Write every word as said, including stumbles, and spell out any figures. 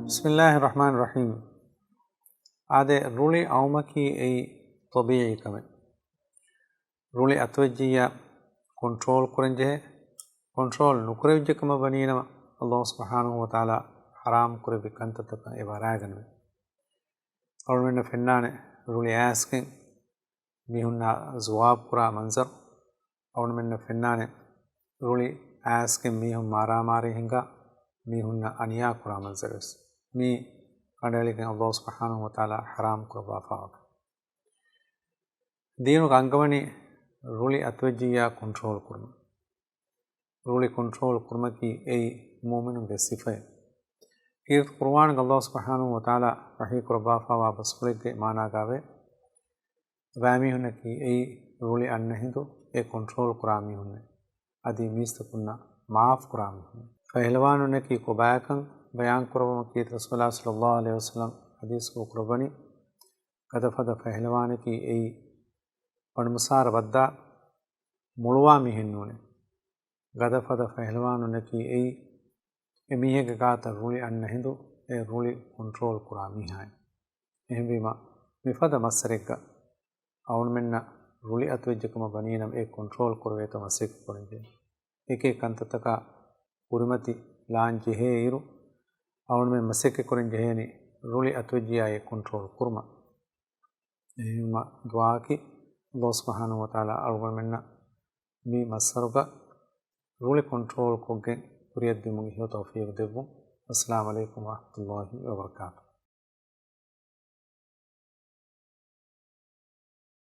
ބިސްމިއްލާހި ރަޙްމާނި ރަޙީމް. އާދެ، ރުޅި އައުމަކީ އެއީ ޠަބީޢީ ކަމެއް. ރުޅި އަތުވެއްޖިއްޔާ ކޮންޓްރޯލް ކުރަންޖެހޭ، ކޮންޓްރޯލް ނުކުރެވިއްޖެ ކަމަށް ވަނީނަމަ، ﷲ ސުބްޙާނަހޫ ވަތަޢާލާ ޙަރާމް ކުރެއްވި ކަންތައްތަކަށް އެބަ އަރާގަނެވޭ. އަޅުމެންނަށް ފެންނާނެ ރުޅި އައިސްގެން މީހުންނާ ޒުވާބު ކުރާ މަންޒަރު. އަޅުމެންނަށް ފެންނާނެ ރުޅި އައިސްގެން މީހުން މާރާމާރީ ހިނގާ، މީހުންނަށް އަނިޔާ ކުރާ މަންޒަރުވެސް. މީ ކަނޑައެޅިގެން ﷲ ސުބްޙާނަހޫ ވަތަޢާލާ ޙަރާމް ކުރައްވާފާވަކަށް. ދީނުގަ އަންގަވަނީ ރުޅި އަތުވެއްޖިއްޔާ ކޮންޓްރޯލް ކުރުމަށް. ރުޅި ކޮންޓްރޯލް ކުރުމަކީ އެއީ މުއުމިނުންގެ ސިފައެއް. ކީރިތި ޤުރުއާނުގަ ﷲ ސުބްޙާނަހޫ ވަތަޢާލާ ވަޙީ ކުރައްވާފާވާ ބަސްފުޅެއްގެ މާނާގައިވޭ، އެބައިމީހުންނަކީ އެއީ ރުޅި އަންނަ ހިނދު އެ ކޮންޓްރޯލް ކުރާ މީހުންނޭ. އަދި މީސްތަކުންނަށް މާފް ކުރާ މީހުން. ފަހެލަވާނުންނަކީ ކޮބާކަން ބަޔާން ކުރައްވަމުން ކީރިތި ރަސޫލާ ޞައްލައްލާހު ޢަލައިހި ވަސައްލަމް ޙަދީޘް ކުރައްވަނީ، ގަދަފަދަ ފަހެލަވާނަކީ އެއީ ބަނޑުމަސާރަ ބައްދާ މޮޅުވާ މީހެއް ނޫނޭ. ގަދަފަދަ ފަހެލަވާނުންނަކީ އެއީ އެ މީހެއްގެ ގާތަށް ރުޅި އަންނަ ހިނދު އެ ރުޅި ކޮންޓްރޯލް ކުރާ މީހާއިން. އެހެންވީމަ، މިފަދަ މައްސަރެއްގަ އަޅުމެންނަށް ރުޅި އަތުވެއްޖެ ކަމަށް ވަނީނަމަ އެ ކޮންޓްރޯލް ކުރެވޭތޯ މަސައްކަތް ކުރަންޖެހޭ. އެކި ކަންތައްތަކާ ކުރިމަތި ލާން ޖެހޭ އިރު، އަޅުމެން މަސައްކަތް ކުރަން ޖެހޭނީ ރުޅި އަތުވެއްޖިއްޔާ އެ ކޮންޓްރޯލް ކުރުމަށް. އެހެންވީމަ ދުޢާއަކީ، ﷲ ސުބްޙާނަހޫ ވަތަޢާލާ އަޅުގަނޑުމެންނަށް މި މައްސަރުގަ ރުޅި ކޮންޓްރޯލް ކޮށްގެން ކުރިއަށްދިއުމުގެ ހެޔޮ ތައުފީޤު ދެއްވުން. އައްސަލާމު ޢަލައިކުމް ވަރަޙްމަތުﷲި ވަބަރަކާތުހު.